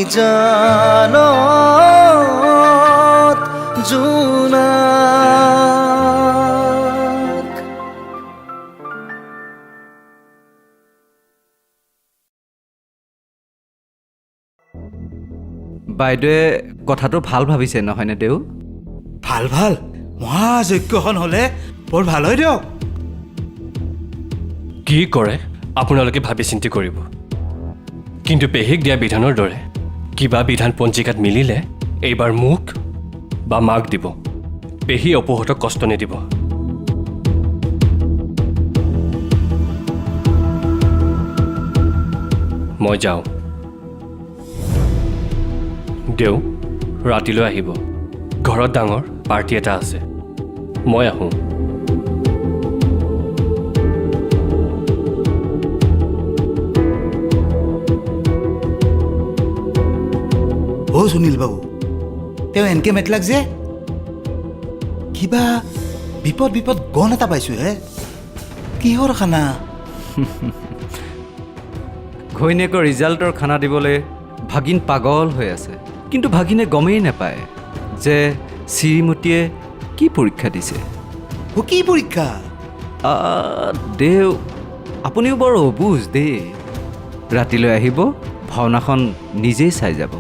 নিজানত জোনাক। বাইদেৱে কথাটো ভাল ভাবিছে নহয়নে দেউ? ভাল ভাল, মহাযজ্ঞখন হ'লে বৰ ভাল হয় দিয়ক। কি কৰে আপোনালোকে ভাবি চিন্তি কৰিব, কিন্তু পেহীক দিয়া বিধানৰ দৰে কিবা বিধান পঞ্জিকাত মিলিলে এইবাৰ মোক বা মাক দিব। পেহী অপুহঁতক কষ্ট নিদিব। মই যাওঁ দেউ, ৰাতিলৈ আহিব, ঘৰত ডাঙৰ পাৰ্টি এটা আছে। মই আহোঁ। অ' সুনীল বাবু, তেওঁ এনকে মেটলাক যে কিবা বিপদ বিপদ গণ এটা পাইছোঁ হে, কিহৰ খানা? ঘৈণীয়েকৰ ৰিজাল্টৰ খানা দিবলৈ ভাগিন পাগল হৈ আছে, কিন্তু ভাগিনে গমেই নাপায় যে শ্ৰীমতীয়ে কি পৰীক্ষা দিছে। অ' কি পৰীক্ষা? দেউ, আপুনিও বৰ অবুজ দেই। ৰাতিলৈ আহিব, ভাওনাখন নিজেই চাই যাব।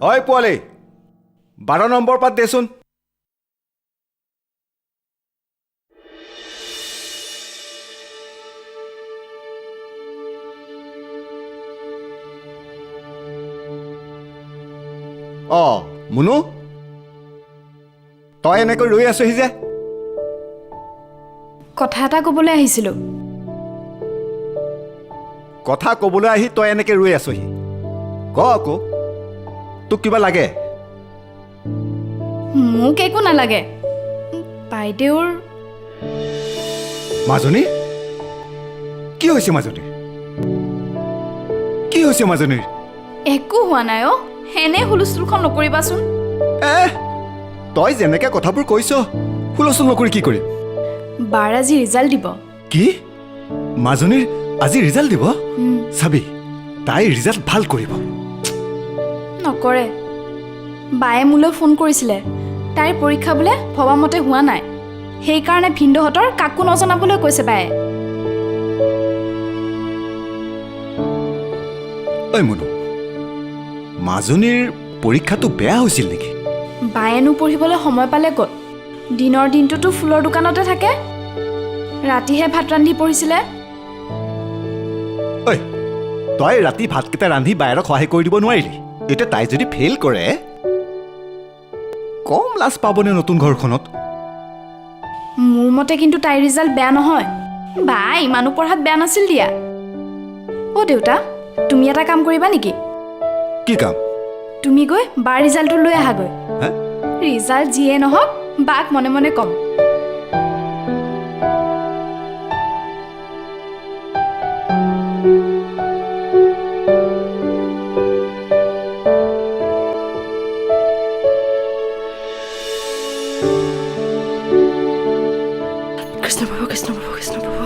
ঐ পোৱালি, 12 নম্বৰ পাত দেচোন। অ মুনু, তই এনেকৈ ৰৈ আছহি যে? কথা এটা ক'বলৈ আহিছিলোঁ। কথা ক'বলৈ আহি তই এনেকৈ ৰৈ আছহি? ক আকৌ, তোক কিবা লাগে? মোক একো নালাগে বাইদেউৰ। মাজনী, কি হৈছে মাজনীৰ? কি হৈছে মাজনীৰ? একো হোৱা নাই অ', এনে হুলস্থুলখন নকৰিবাচোন। এ তই যেনেকে কথাবোৰ কৈছ, হুলস্থুল নকৰি কি কৰিম? বাৰ আজি ৰিজাল্ট দিব। কি? মাজনীৰ আজি ৰিজাল্ট দিব? চাবি, তাই ৰিজাল্ট ভাল কৰিব। নকৰে। বায়ে মোলৈ ফোন কৰিছিলে, তাইৰ পৰীক্ষা বোলে ভবামতে হোৱা নাই, সেইকাৰণে ভিনদেউহঁতৰ কাকো নজনাবলৈ কৈছে বায়ে। ঐ মুনু, মাজনীৰ পৰীক্ষাটো বেয়া হৈছিল নেকি? বায়েনো পঢ়িবলৈ সময় পালে ক'ত? দিনৰ দিনটোতো ফুলৰ দোকানতে থাকে, ৰাতিহে ভাত ৰান্ধি পঢ়িছিলে। ঐ, তই ৰাতি ভাতকেইটা ৰান্ধি বায়েৰক সহায় কৰি দিব নোৱাৰিলি? এতিয়া তাই যদি ফেইল কৰে, কম লাজ পাবনে নতুন ঘৰখনত? মোৰ মতে কিন্তু তাইৰ ৰিজাল্ট বেয়া নহয়। বা ইমানো পঢ়াত বেয়া নাছিল দিয়া। অ' দেউতা, তুমি এটা কাম কৰিবা নেকি? কি কাম? তুমি গৈ বাৰ ৰিজাল্টটো লৈ আহাগৈ। হে? ৰিজাল্ট যিয়ে নহওক বাক মনে মনে ক'ম। কৃষ্ণ প্ৰভু, কৃষ্ণ প্ৰভু, কৃষ্ণ প্ৰভু,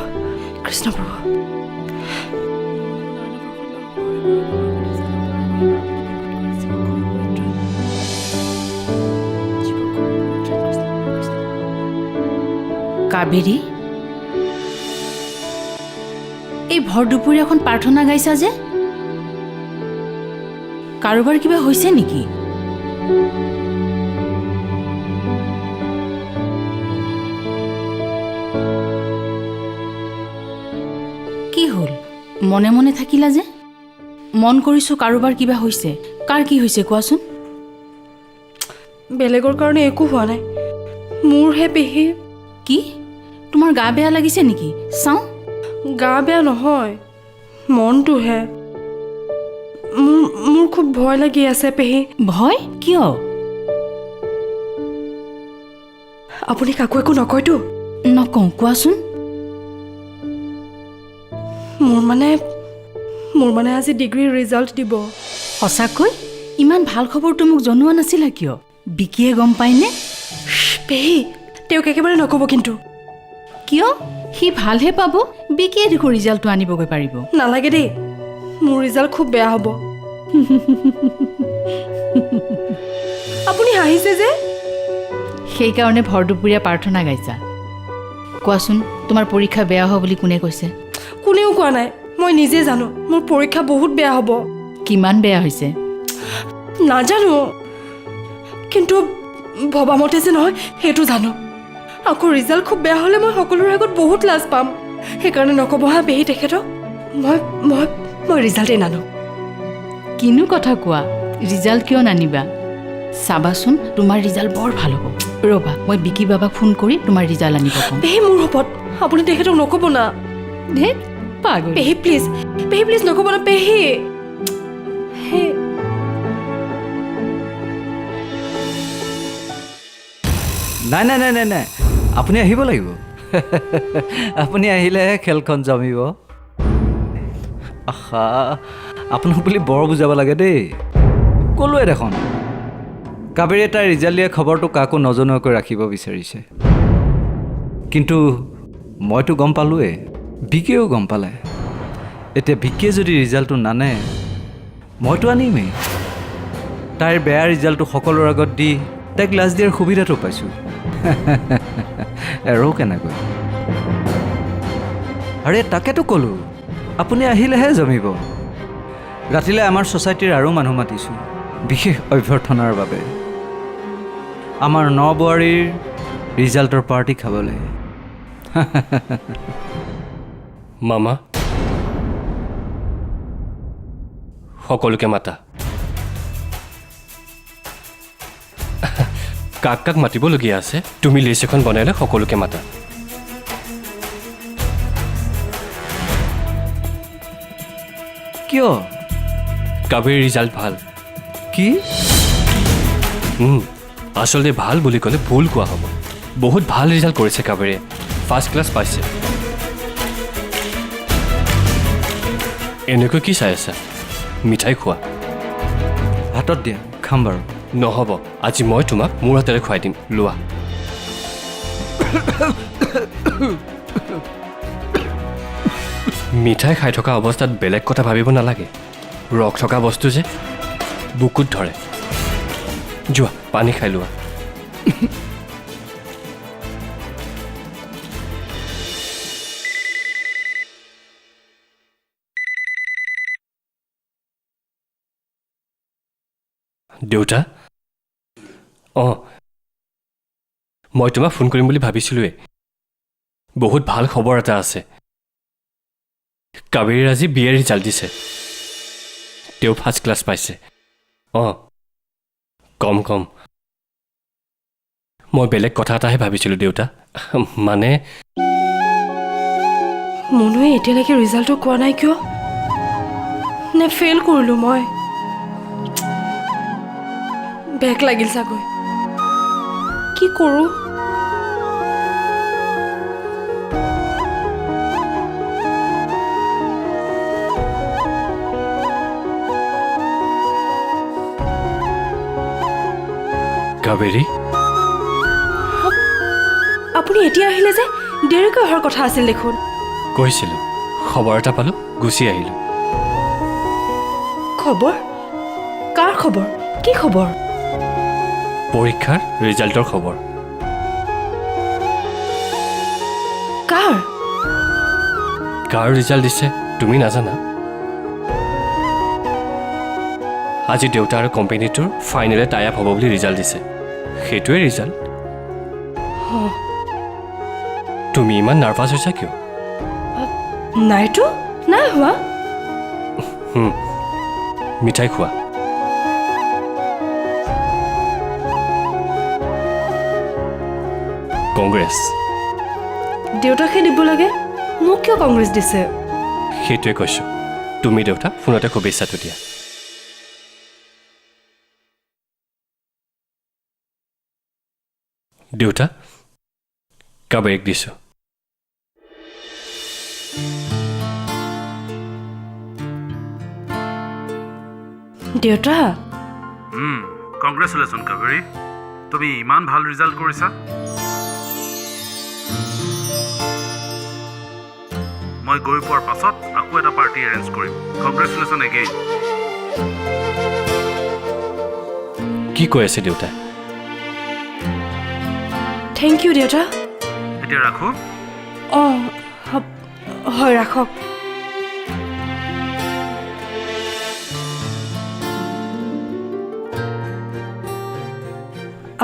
কৃষ্ণ প্ৰভু। কাবেৰী, এই ভৰ দুপৰীয়াখন প্ৰাৰ্থনা গাইছা যে, কাৰোবাৰ কিবা হৈছে নেকি? কি হ'ল, মনে মনে থাকিলা যে? মন কৰিছোঁ কাৰোবাৰ কিবা হৈছে। কাৰ কি হৈছে কোৱাচোন? বেলেগৰ কাৰণে একো হোৱা নাই, মোৰহে পেহী। কি, তোমাৰ গা বেয়া লাগিছে নেকি? চাওঁ। গা বেয়া নহয়, মনটোহে। মোৰ খুব ভয় লাগি আছে পেহী। ভয় কিয়? আপুনি কাকো একো নকয়তো? নকওঁ, কোৱাচোন। মোৰ মানে আজি ডিগ্ৰীৰ ৰিজাল্ট দিব। সঁচাকৈ? ইমান ভাল খবৰটো মোক জনোৱা নাছিলা কিয়? বিকিয়ে গম পায়নে? পেহী, তেওঁক একেবাৰে নক'ব কিন্তু। কিয়? সি ভালহে পাব, বিকিয়ে দেখোন ৰিজাল্টটো আনিবগৈ পাৰিব। নালাগে দেই, মোৰ ৰিজাল্ট খুব বেয়া হ'ব। আপুনি হাঁহিছে যে? সেইকাৰণে ভৰ দুপৰীয়া প্ৰাৰ্থনা গাইছা। কোৱাচোন, তোমাৰ পৰীক্ষা বেয়া হোৱা বুলি কোনে কৈছে? কোনেও কোৱা নাই, মই নিজে জানো মোৰ পৰীক্ষা বহুত বেয়া হ'ব। কিমান বেয়া হৈছে? নাজানো, কিন্তু ভবামতে যে নহয় সেইটো জানো। আকৌ ৰিজাল্ট খুব বেয়া হ'লে মই সকলোৰে আগত বহুত লাজ পাম, সেইকাৰণে নক'ব হা পেহী তেখেতক। মই মই মই ৰিজাল্টেই নানো। কিনো কথা কোৱা, ৰিজাল্ট কিয় নানিবা? চাবাচোন, তোমাৰ ৰিজাল্ট বৰ ভাল হ'ব। ৰ'বা, মই বিকি বাবাক ফোন কৰি তোমাৰ ৰিজাল্ট আনিব ক'ম। পেহী মোৰ শপত, আপুনি তেখেতক নক'ব না। ধেত পাগল। পেহী প্লিজ, পেহী প্লিজ নক'ব না পেহী। নাই নাই নাই নাই নাই, আপুনি আহিব লাগিব। আপুনি আহিলেহে খেলখন জমিব। আহা, আপোনাক বুলি বৰ বুজাব লাগে দেই। ক'লোৱে দেখোন, কাবেৰীয়ে তাইৰ ৰিজাল্ট দিয়া খবৰটো কাকো নজনোৱাকৈ ৰাখিব বিচাৰিছে। কিন্তু মইতো গম পালোঁৱেই, বিকেও গম পালে। এতিয়া বিকে যদি ৰিজাল্টটো নানে, মইতো আনিমেই। তাইৰ বেয়া ৰিজাল্টটো সকলোৰে আগত দি তাইক লাজ দিয়াৰ সুবিধাটো পাইছোঁ। এৰো কেনেকৈ? আৰে তাকেতো ক'লোঁ, আপুনি আহিলেহে জমিব। ৰাতিলৈ আমাৰ ছ'চাইটিৰ আৰু মানুহ মাতিছোঁ বিশেষ অভ্যৰ্থনাৰ বাবে, আমাৰ নবোৱাৰীৰ ৰিজাল্টৰ পাৰ্টি খাবলৈ। মামা, সকলোকে মাতা। কাক কাক মাতিবলগীয়া আছে তুমি লিষ্ট এখন বনাই লৈ সকলোকে মাতা। কিয়? কাবেৰীৰ ৰিজাল্ট ভাল। কি? আচলতে ভাল বুলি ক'লে ভুল কোৱা হ'ব। বহুত ভাল ৰিজাল্ট কৰিছে কাবেৰীয়ে, ফাৰ্ষ্ট ক্লাছ পাইছে। এনেকৈ কি চাই আছা? মিঠাই খোৱা। হাতত দিয়া, খাম বাৰু। নহ'ব, আজি মই তোমাক মোৰ হাতেৰে খুৱাই দিম, লোৱা। মিঠাই খাই থকা অৱস্থাত বেলেগ কথা ভাবিব নালাগে। ৰস থকা বস্তু যে বুকুত ধৰে। যোৱা, পানী খাই লোৱা। দেউতা, অঁ, মই তোমাক ফোন কৰিম বুলি ভাবিছিলোঁৱেই। বহুত ভাল খবৰ এটা আছে। কাবেৰীৰ আজি বি এ ৰিজাল্ট দিছে, তেওঁ ফাৰ্ষ্ট ক্লাছ পাইছে। অঁ, কম কম। মই বেলেগ কথা এটাহে ভাবিছিলোঁ দেউতা। মানে মনুৱে এতিয়ালৈকে ৰিজাল্টটো কোৱা নাই কিয়? নে ফেইল কৰিলোঁ মই? বেক লাগিল চাগৈ। কি কৰোঁ? কাবেৰী, আপুনি এতিয়া আহিলে যে? দেৰিকৈ অহাৰ কথা আছিল দেখোন। কৈছিলোঁ, খবৰ এটা পালোঁ, গুচি আহিলোঁ। খবৰ? কাৰ খবৰ? কি খবৰ? পৰীক্ষাৰ ৰিজাল্টৰ খবৰ। কাৰ? কাৰ ৰিজাল্ট দিছে তুমি নাজানা? আজি দেউতা আৰু কোম্পেনীটোৰ ফাইনেলে টাই আপ হ'ব বুলি ৰিজাল্ট দিছে, সেইটোৱে ৰিজাল্ট। তুমি ইমান নাৰ্ভাছ হৈছা কিয়? নাইতো, নাই হোৱা। মিঠাই খোৱা। কংগ্ৰেছ। দেউতাকহে দিব লাগে, মোক কিয় কংগ্ৰেছ দিছে? সেইটোৱে কৈছোঁ, তুমি দেউতাক ফোনতে শুভেচ্ছাটো দিয়া। দেউতা, কাবেৰীক দিছোঁ। দেউতা। কংগ্ৰেচুলেশ্যন কাবেৰী, তুমি ইমান ভাল ৰিজাল্ট কৰিছা। মই গৈ পোৱাৰ পাছত আকৌ এটা পাৰ্টি এৰেঞ্জ কৰিম। Congratulation again. কি কৈ আছে দেউতাই? Thank U দেউতা। এতিয়া ৰাখোঁ। অঁ, হয়, ৰাখক।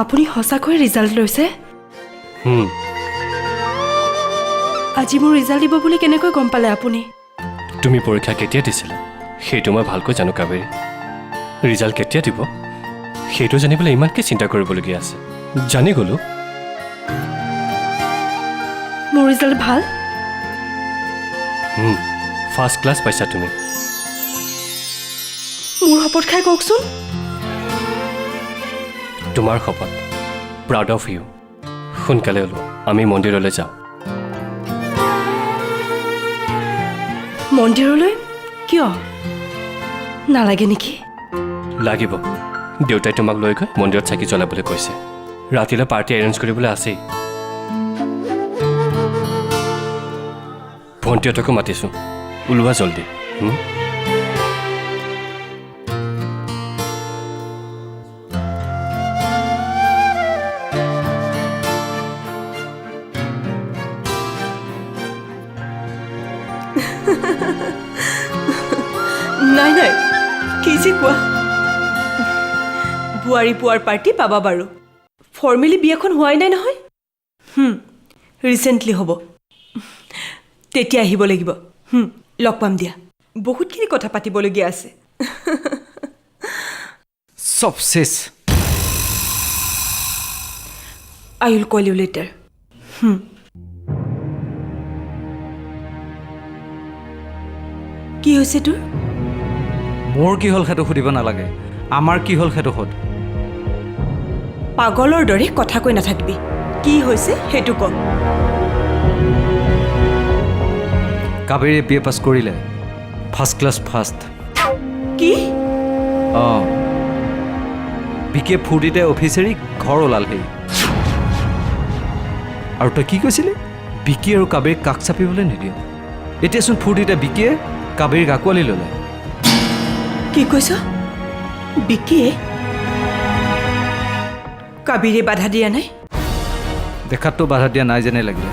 আপুনি সঁচাকৈ ৰিজাল্ট লৈছে? আজি মোৰ ৰিজাল্ট দিব বুলি কেনেকৈ গম পালে আপুনি? তুমি পৰীক্ষা কেতিয়া দিছিলা সেইটো মই ভালকৈ জানো কাবেৰী। ৰিজাল্ট কেতিয়া দিব সেইটো জানিবলৈ ইমানকৈ চিন্তা কৰিবলগীয়া আছে? জানি গ'লো। মোৰ ৰিজাল্ট ভাল? ফাৰ্ষ্ট ক্লাছ পাইছা তুমি। মোৰ শপত খাই কওকচোন। তোমাৰ শপত। Proud of you. সোনকালে ওলোৱা, আমি মন্দিৰলৈ যাওঁ। মন্দিৰলৈ কিয়? নালাগে নেকি? লাগিব। দেউতাই তোমাক লৈ গৈ মন্দিৰত চাকি জ্বলাবলৈ কৈছে। ৰাতিলৈ পাৰ্টি এৰেঞ্জ কৰিবলৈ আছেই। ভণ্টিহঁতকো মাতিছোঁ, ওলোৱা জল্দি। নাই নাই, কি যে কোৱা। বোৱাৰী পোৱাৰ পাৰ্টি পাবা বাৰু, ফৰ্মেলি বিয়াখন হোৱাই নাই নহয়। ৰিচেণ্টলি হ'ব, তেতিয়া আহিব লাগিব। লগ পাম দিয়া, বহুতখিনি কথা পাতিবলগীয়া আছে। চব শেষ। I will call you later. কি হৈছে তোৰ? মোৰ কি হ'ল সেইটো সুধিব নালাগে, আমাৰ কি হ'ল সেইটো সোধ। পাগলৰ দৰে কথা কৈ নাথাকিবি, কি হৈছে সেইটো ক। কাবেৰীয়ে বি এ পাছ কৰিলে, ফাৰ্ষ্ট ক্লাছ ফাৰ্ষ্ট। কি? অঁ, বিকে ফূৰ্তিতে অফিচ এৰি ঘৰ ওলালহি। আৰু তই কি কৈছিলি? বিকি আৰু কাবেৰীক কাষ চাপিবলৈ নিদিয়। এতিয়াচোন ফূৰ্তিতে বিকিয়ে কাবেৰীক আঁকোৱালি ল'লে। কি কৈছ? বিকিয়ে? কাবেৰীয়ে বাধা দিয়া নাই? দেখাততো বাধা দিয়া নাই যেনে লাগিলে।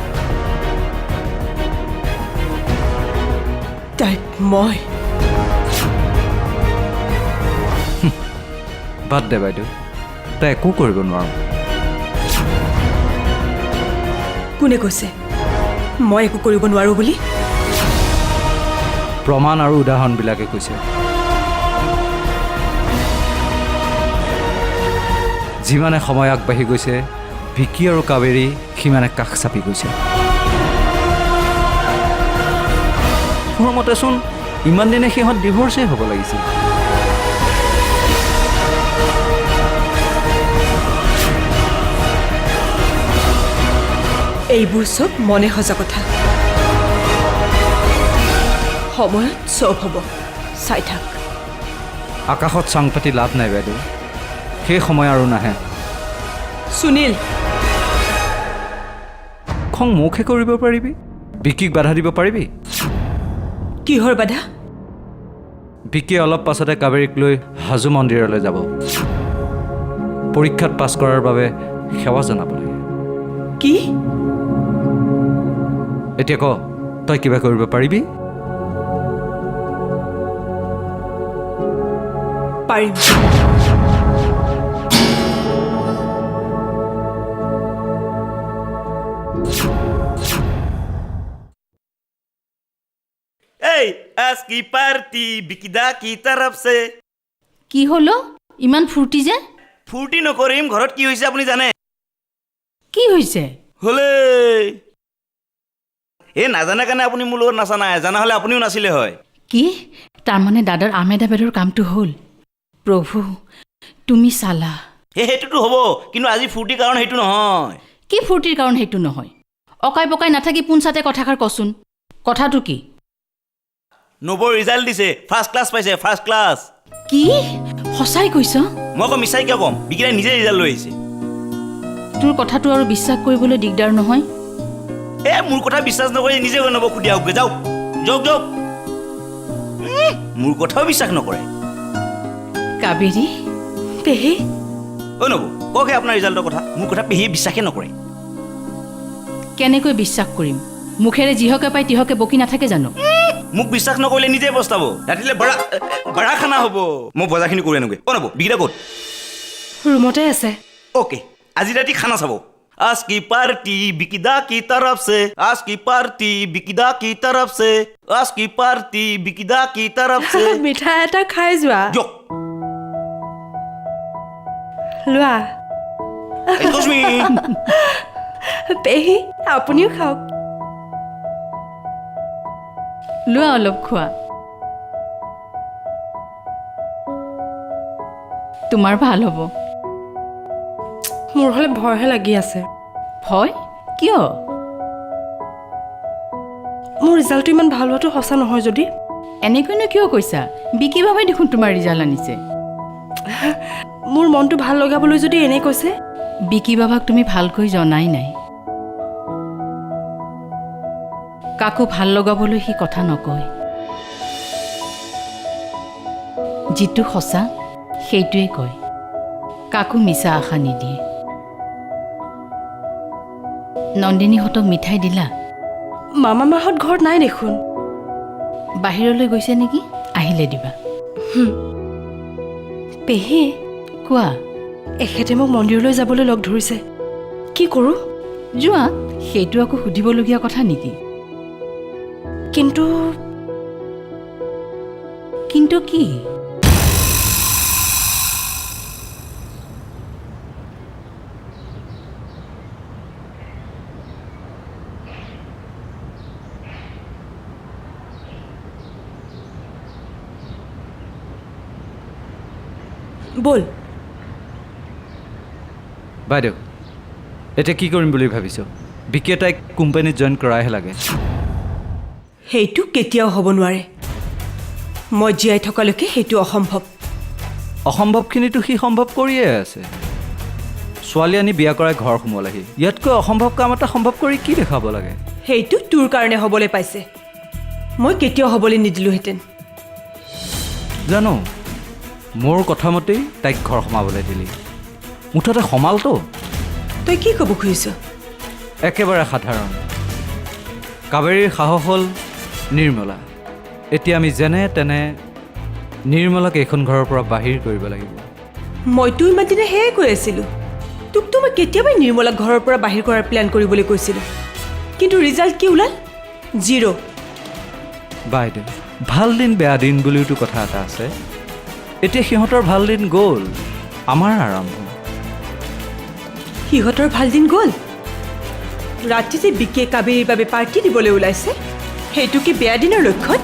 তাইক মই বাদ দে বাইদেউ, তই একো কৰিব নোৱাৰো। কোনে কৈছে মই একো কৰিব নোৱাৰো বুলি? প্ৰমাণ আৰু উদাহৰণবিলাকে কৈছে। যিমানে সময় আগবাঢ়ি গৈছে, ভিকি আৰু কাবেৰী সিমানে কাষ চাপি গৈছে। মোৰ মতেচোন ইমান দিনে সিহঁত ডিভৰ্চেই হ'ব লাগিছিল। এইবোৰ চব মনে সজা কথা। সময়ত চব হ'ব, চাই থাক। আকাশত চাং পাতি লাভ নাই বাইদেউ, সেই সময় আৰু নাহে। সুনীল, খং মোকহে কৰিব পাৰিবি, বিকিক বাধা দিব পাৰিবি? কিহৰ বাধা? বিকিয়ে অলপ পাছতে কাবেৰীক লৈ হাজো মন্দিৰলৈ যাব, পৰীক্ষাত পাছ কৰাৰ বাবে সেৱা জনাবলৈ। কি? এতিয়া ক, তই কিবা কৰিব পাৰিবি? পাৰিম। কি হলো ইমান ফূৰ্তি যে? ফূৰ্তি নকৰিম, ঘৰত কি হৈছে আপুনি জানে? কি হৈছে? হলে এই নাজানে কাৰণে আপুনি মোৰ লগত নাচা নাই, জানা হ'লে আপুনিও নাছিলে হয়। কি তাৰমানে দাদাৰ আহমেদাবাদৰ কামটো হ'ল? প্ৰভু তুমি চালা। সেইটোতো হ'ব, কিন্তু আজি ফূৰ্তিৰ কাৰণ সেইটো নহয়। কি ফূৰ্তিৰ কাৰণ সেইটো নহয়? অকাই পকাই নাথাকি পোনচাতে কথাষাৰ কচোন, কথাটো কি? নবৰ ৰিজাল্ট দিছে, ফাৰ্ষ্ট ক্লাছ পাইছে, ফাৰ্ষ্ট ক্লাছ। কি সঁচাই কৈছ? মই আকৌ মিছাই কিয় ক'ম, বিকিৰাই নিজে ৰিজাল্ট লৈ আহিছে। তোৰ কথাটো আৰু বিশ্বাস কৰিবলৈ দিগদাৰ নহয়। এ মোৰ কথা বিশ্বাস নকৰি নিজে গৈ নব সুধি আহোগৈ, যাওক। যাওক যাওক, মোৰ কথাও বিশ্বাস নকৰে। কাবেৰী। পেহী। ঐ নবৌ, কওকহে আপোনাৰ ৰিজাল্টৰ কথা। মোৰ কথা পেহীয়ে বিশ্বাসে নকৰে। কেনেকৈ বিশ্বাস কৰিম? মুখেৰে যিহকে পায় তিহকে বকি নাথাকে জানো? মোক বিশ্বাস নকৰিলে নিজে পস্তাব। ৰাতিলে বৰা বৰা খানা হ'ব। মই বজাৰখিনি কৰি আনোগৈ। অ নবৌ, বিকিটা ক'ত? ৰুমতে আছে। অ'কে, আজি ৰাতি খানা চাব। आज की पार्टी बिकिदा की तरफ से, आज की पार्टी बिकिदा की तरफ से, आज की पार्टी बिकिदा की तरफ से। মিঠাই এটা খাই যোৱা। দিয়ক। লোৱা। Excuse me. পেহী, আপুনিও খাওক। লোৱা, অলপ খোৱা, তোমাৰ ভাল হ'ব। মোৰ হ'লে ভয়হে লাগি আছে। ভয় কিয়? মোৰ ৰিজাল্টটো ইমান ভাল হোৱাটো সঁচা নহয় যদি। এনেকৈনো কিয় কৈছা? বিকি বাবাই দেখোন তোমাৰ ৰিজাল্ট আনিছে। মোৰ মনটো ভাল লগাবলৈ যদি এনে কৈছে। বিকি বাবাক তুমি ভালকৈ জনাই নাই। কাকো ভাল লগাবলৈ সি কথা নকয়। যিটো সঁচা সেইটোৱে কয়, কাকো মিছা আশা নিদিয়ে। নন্দিনীহঁতক মিঠাই দিলা? মামা মাহঁত ঘৰত নাই দেখোন। বাহিৰলৈ গৈছে নেকি, আহিলে দিবা। পেহী। কোৱা। এখেতে মোক মন্দিৰলৈ যাবলৈ লগ ধৰিছে, কি কৰোঁ? যোৱা, সেইটো আকৌ সুধিবলগীয়া কথা নেকি? কিন্তু। কিন্তু কি? ব'ল। বাইদেউ, এতিয়া কি কৰিম বুলি ভাবিছ? বিকিয়ে তাইক কোম্পানীত জইন কৰাইহে লাগে। সেইটো কেতিয়াও হ'ব নোৱাৰে। মই জীয়াই থকালৈকে সেইটো অসম্ভৱ। অসম্ভৱখিনিতো সি সম্ভৱ কৰিয়ে আছে। ছোৱালী আনি বিয়া কৰাই ঘৰ সোমোৱালেহি। ইয়াতকৈ অসম্ভৱ কাম এটা সম্ভৱ কৰি কি দেখাব লাগে? সেইটো তোৰ কাৰণে হ'বলৈ পাইছে, মই কেতিয়াও হ'বলৈ নিদিলোহেঁতেন। জানো, মোৰ কথামতেই তাইক ঘৰ সোমাবলৈ দিলি। মুঠতে সমালতো। তই কি ক'ব খুজিছ? একেবাৰে সাধাৰণ। কাবেৰীৰ সাহস হ'ল নিৰ্মলা। এতিয়া আমি যেনে তেনে নিৰ্মলাক এইখন ঘৰৰ পৰা বাহিৰ কৰিব লাগিব। মইতো ইমান দিনে সেয়াই কৈ আছিলোঁ। তোকতো মই কেতিয়াবাই নিৰ্মলাক ঘৰৰ পৰা বাহিৰ কৰাৰ প্লেন কৰিবলৈ কৈছিলোঁ, কিন্তু ৰিজাল্ট কি ওলাল? জিৰ'। বাইদেউ, ভাল দিন বেয়া দিন বুলিওতো কথা এটা আছে। এতিয়া সিহঁতৰ ভাল দিন গ'ল, আমাৰ আৰম্ভ। সিহঁতৰ ভাল দিন গ'ল? ৰাতি যে বিকিয়ে কাবেৰীৰ বাবে পাৰ্টি দিবলৈ ওলাইছে, সেইটো কি বেয়া দিনৰ লক্ষণ?